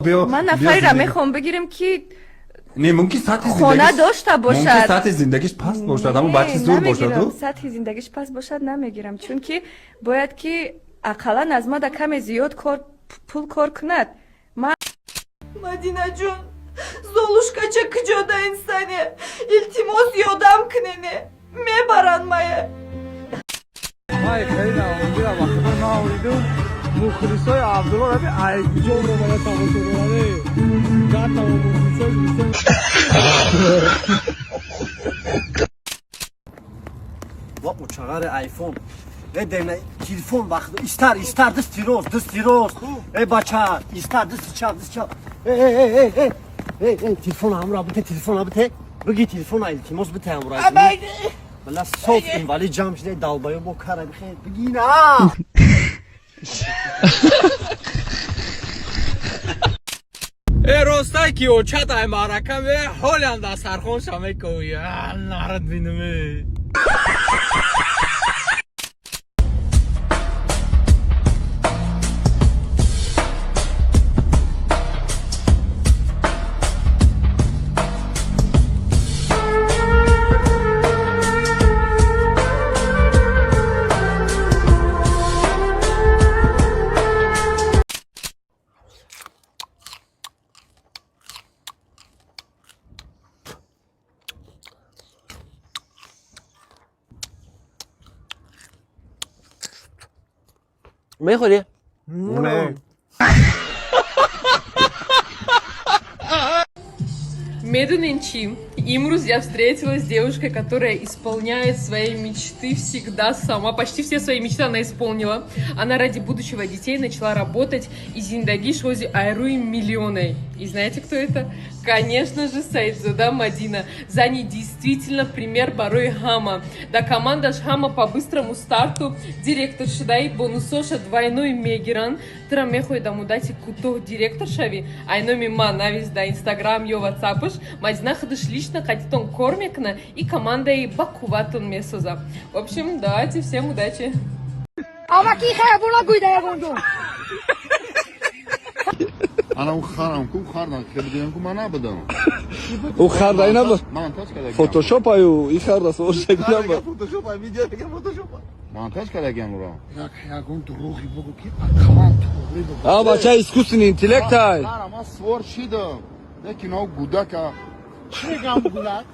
Ман нафареро мехоҳам бигирем, ки Не, мумкин сатҳи хона дошта бошад. Мумкин сатҳи зиндагиш паст бошад, аммо бачи зур бошаду. Сатҳи зиндагиш паст бошад, намегирам, чунки бояд ки ақаллан аз мада каме зиёд кор пул кор кунад. Ман Мадинаҷон, Золушкача куҷода инсане? Илтимос, ёдам кунене, мебаранд мая. Май хеле навондира вақтҳо наоридум. Мухлисои Абдулло раби ай куҷо омада тамошо дораде. Гатаво мухлисои бисёр. Ва учагари айфон. Э, дена телефон вақт истар истар дасти рост, дасти рост. Э, бача, истар, дасти чап, дасти чап. Э, э, э, э, э, э, телефон ҳамро бите, телефон бите. Биги телефон, илтимос, бите ҳамро. Вала соф инвалид ҷамъ шуда долбоёб бо кара бихе. Биги на. Э, ростай ки очат ай маърака ме ҳолиам дастархон ша мекӯи. Нарад бинаме. Мехӯрӣ? Не. Медунин чӣ? Имрӯз я встретилась с девушкой, которая исполняет свои мечты всегда сама. Почти все свои мечты она исполнила. Она ради будущего детей начала работать и зиндагиш ҳози айруи миллионой. И знаете, кто это? Конечно же, Саидзода Мадина. Зани действительно пример барои ҳама. Да командаш ҳама по быстрому старту директор шудаи, бонусоша двойной мегиран. Тра мехоҳи да муддати кӯтоҳ директор шавӣ? Ай номи ман навис да Инстаграм ё Ватсапаш. Мадина худаш лично қатитон кор мекуна и командаи бақувватон месоза. В общем, давайте, всем удачи! Амаки хиябона гуйда ягонҷо. Ана у харам ку хардан хебидем ку ман набудам. У хардай набуд. Монтаж кардагиам. Фотошоп аю и харда сошек набуд. Фотошоп ай видео дига фотошоп. Монтаж кардагиам уро. Як ягон дурӯғи бугу ки ақалан туғри бугу. А бача искусственный интеллект ай. Харам ман свор шидам. Лекин ав гудака. Чӣ мегам гудак?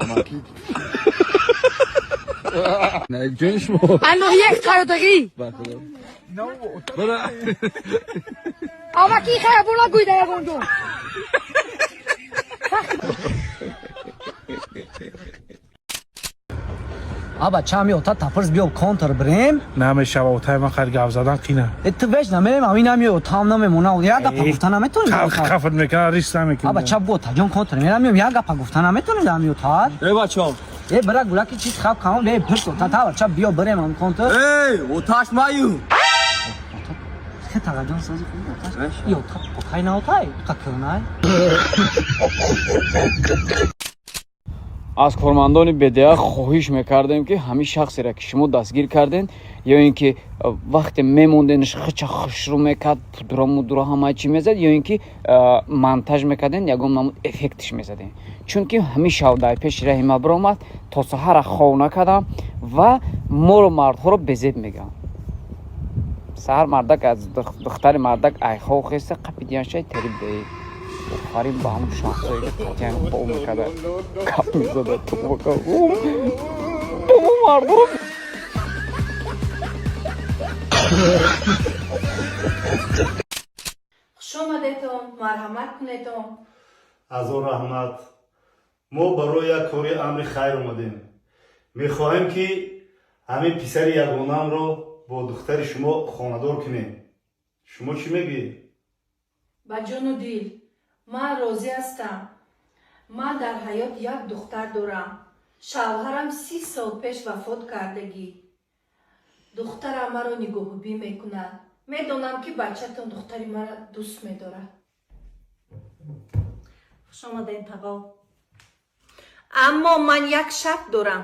Амаки. Не ҷони шумо. Ано як қародагӣ. Бара. Амаки хиябона гуйда ягонҷо. Аба чами ота тапырс биё контр бирем. Намешава, отай ман хар гап задан қина. Э, ту веж намерем, ами намеё, там намемона. Як гапа гуфта наметонӣ. Хафт мекана, рис намекунад. Аба ча бо таҷон контр мерам, як гапа гуфта наметонӣ ами отар. Э, бачо. Э, бира гулаки чиз хаб камон, э, пирс ота та ча биё бирем ам контр. Эй, оташ маю. Хе тагаҷон сози хуб оташ. Ё та отай на отай, қа кунай. Аз кормандони БДА хоҳиш мекардем, ки ҳамин шахсеро, ки шумо дастгир карден ё ин ки вақте мемонденш хича хушрӯ мекард, пудра мудра ҳамаи чӣ мезад, ё ин ки монтаж мекарден, ягон намуд эффектиш мезаден, чунки ҳамин шав дар пеши раҳи ма биромад, то саҳара хов накардам ва моро мардҳоро безеб мегӯям. Саҳар мардак аз духтари мардак айхов хеста қапидияншай терибдаи. Офарин ба ҳамун шахсое, ки қатъиян хов мекарда, гап мезада, тубака бомо мардҳоро. Хушомадетон, марҳамат кунетон. Азор раҳмат. Мо барои як кори амри хайр омадем. Мехоҳем, ки ҳамин писари ягонамро бо духтари шумо хонадор кунем. Шумо чӣ мегӯед? Ба ҷону дил ман розӣ ҳастам. Ман дар ҳаёт як духтар дорам. Шавҳарам 30 сол пеш вафот кардагӣ. Духтарам маро нигоҳубӣ мекунад. Медонам, ки бачатон духтари маро дӯст медорад. Хушомаден, тағо. Аммо ман як шарт дорам.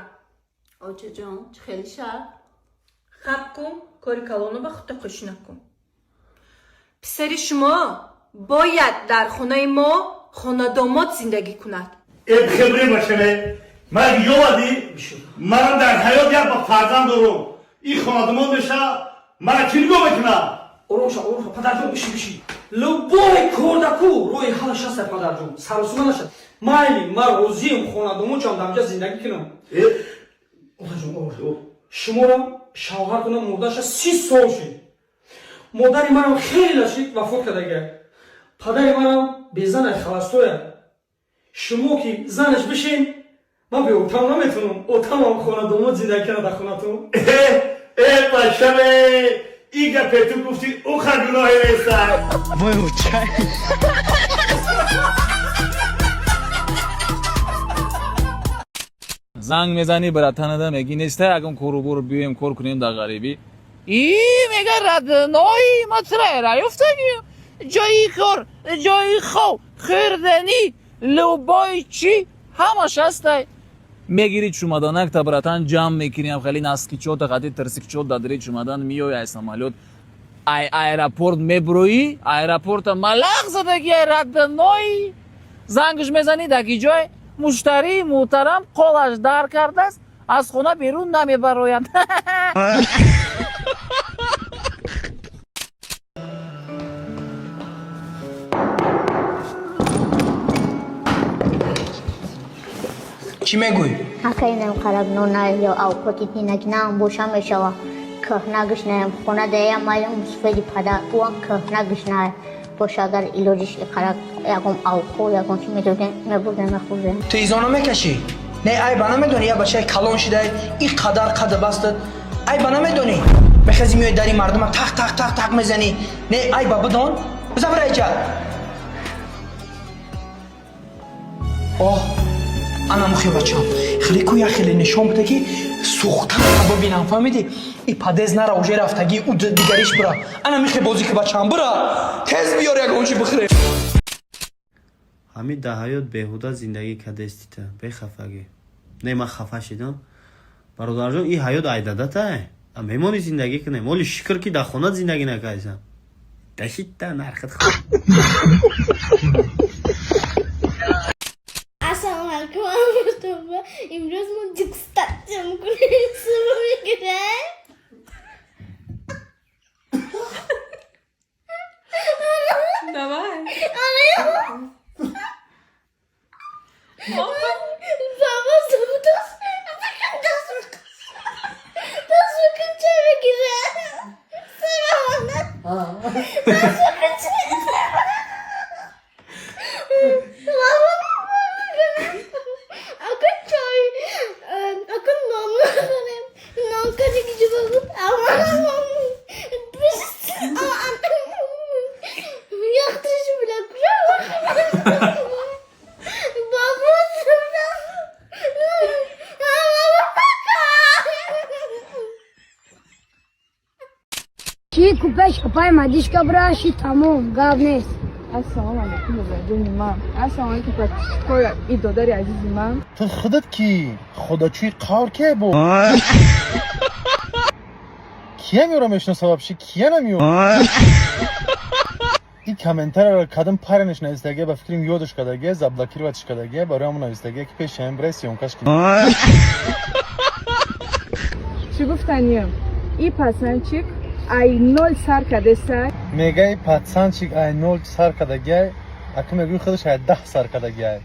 Очаҷон, чӣ хели шарт? Хаб кун, кори калоно ба худта қӯш накун. Писари шумо Бояд дар хонаи мо хонадомод зиндагӣ кунад. Э, хебре бачаме, ман ёвадӣ, манам дар ҳаёт як ба фарзанд дорум. Ин хонадомод меша, мара чӣ нигоҳ мекунад? Ором ша, ором ша, падарҷон, биши, биши. Любой кордаку роҳи ҳалаш ҳаста, падарҷон, саросима наша. Майли, ман розием хонадомодчам дамҷа зиндагӣ кунам. Отаҷон, ором ша. Шуморо шавҳар кунам, мурдаша 30 сол шид. Модари манам хеле шид, вафот кардага. Падари манам безанай, холостоя. Шумо ки занаш бишин, ман бе отам наметунам. Отамам хонадомод зиндагӣ кунад дар хонатон. Э, бачаме, ин гапе ту гуфтӣ, уха гуноҳе нестад. Вой, очай. Занг мезанӣ братанада, мегӣ: «Неста ягон корубор, биёем кор кунем дар ғарибӣ?» И мега: «Родной, ма трера ёфтагим, ҷои кор, ҷои хоб, хӯрданӣ, любой чӣ ҳамаш ҳастай». Мегири чумаданакта, братан, ҷамъ мекунӣ, хеле носкичота қати трусикчот дадри чумадан, миёй, ай самолёт, ай аэропорт меброӣ, аэропорта малақ задаги, ай родной. Зангш мезанӣ, даки ҷой муштарии муҳтарам қолаш дар кардааст, аз хона берун намебарояд. Чӣ мегӯй? Ҳакайнам қарабнона ё авқоти динагнаам боша мешава. Кӯҳна гишнаям, хона даям маям мусфеди падар уам кӯҳна гишная. Боша, агар илоҷиш иқарак ягон авқо ягон чӣ медодем, мебурдем, мехӯрдем. Ту изо намекашӣ? Не, айба намедонӣ, я бачаи калон шидай, ин қадар қада бастад, айба намедонӣ? Мехези, меои, дари мардума тақ тақ тақ тақ мезанӣ. Не, айба бидон. Бизан, бира иҷа. Оҳ, ана мухи бачам, хеле ку, як хеле нишон бида, ки сӯхтан бибинам, фаҳмидӣ? И падез нара, уже рафтагӣ, ӯ дигариш бира. Ана михе бозӣ ки, бачам, бира, тез биёр, ягон чи бихӯре. Ҳамин дар ҳаёт беҳуда зиндагӣ кардестита, бехафагӣ. Не, ман хафа шидам, бародарҷон. Ин ҳаёт айдадатай, мемонӣ зиндагӣ кунем. Оли шукр, ки дар хона зиндагӣ накардисам. Дашита нархат. Ассалому алайкум варахматуллоҳ. Имрӯз мо дегустатсия мекунем. Шумо мегиред? Давай. Баба, даст бикун, чай мегирад. Даст бикун, чай. Баба, акун чой, акун нон мехӯрем. Нон кади ки ҷуба буд, аввал нон яхтиш буда куҷо. Баба, Чӣ купеш купай мадишка браши, тамом, гап нест. Ассалому алайкум, бобаҷони ман. Ассалому алайкум, подписчикои и додари азизи ман. Ту худат ки худочӯи қавр ке бо кия меёра мешиносад вообще, кия намеё? Ин комментарияро кадом паренеш навистагия, ба фикрам, ёдаш кардагия, заблокироватьш кардагия, барои ҳамон навистагия, ки пеши ҳамин бирай съёмкаш ки. Чӣ гуфтаниям? И пацанчик ай ноль сар кардеса. Мегай, пацанчик ай ноль сар кардагиай, аку мегӯи худаш ай 10 сар кардагиай.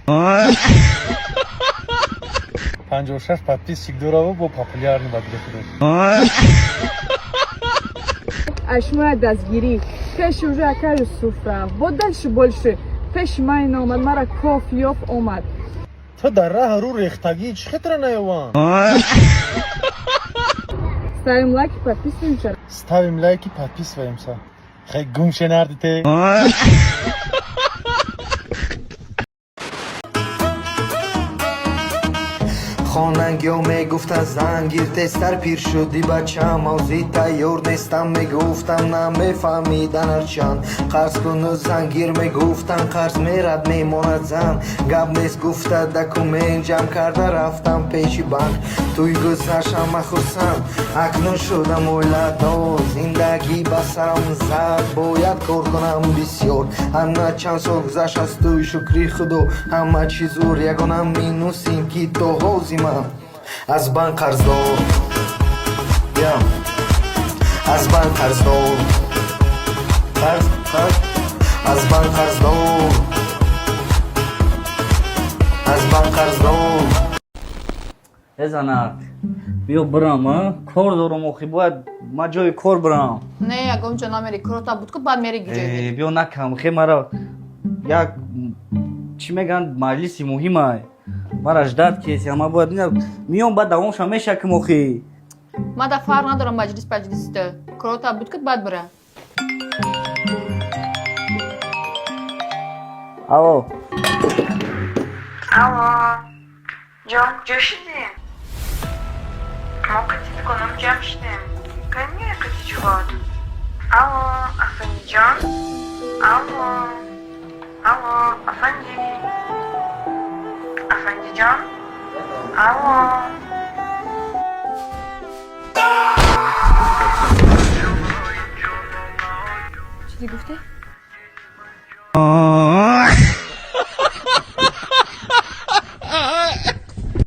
56 подписчик дораву бо популярный ба дили худаш. Ашмоя дастгирӣ пеши уже ака Юсуф рафт, бо дальше больше пеши ман ин омад, мара коф ёфт, омад. Ту дар раҳ рӯ рехтагӣ чӣ хитра наёванд? Ставим лайки, подписываемся. Ставим лайки, подписываемся. Хай, гум шенардите. Хонанги. Бузургиҳо мегуфтанд, зан гир, тезтар пир шудӣ, бачам, ҳозир тайёр нестам, мегуфтам, намефаҳмидан. Ҳарчанд қарз куну зан гир, мегуфтан, қарз мерад, мемонад зан. Гап нест, гуфта, документ ҷамъ карда рафтам пеши банк. Тӯй гузашт, ҳама хурсанд, акнун шудам оиладор. Зиндагӣ ба сарам зад, бояд кор кунам бисёр. Ана чанд сол гузашт аз тӯй, шукри худо, ҳама чиз зур. Ягона минусим, ки то ҳозир ман аз банк қарздор, аз банк қарздор, қарз, қарз, аз банк қарздор, аз банк қарздор. Э, занак, биё бирам, а кор дорам охи, бояд ман ҷои кор бирам. Не, ягон ҷо намери, корота буд ку, баъд мери ҷой. Э, биё, накам хе, мара як чӣ мегӯянд, маҷлиси муҳимай, мара ждать кеси, ман бояд миём, баъд давомша мешаким охи. Ман да фарқ надорам маҷлис паҷлиста, корота буд ку, баъд бира. Алло. Алло, ҷон, куҷо шудӣ? Мо қати дуконом ҷамъ шудем. Кай меои қати ҷувод? Алло, афандиҷон, алло, алло, афанди, афандиҷон, алло.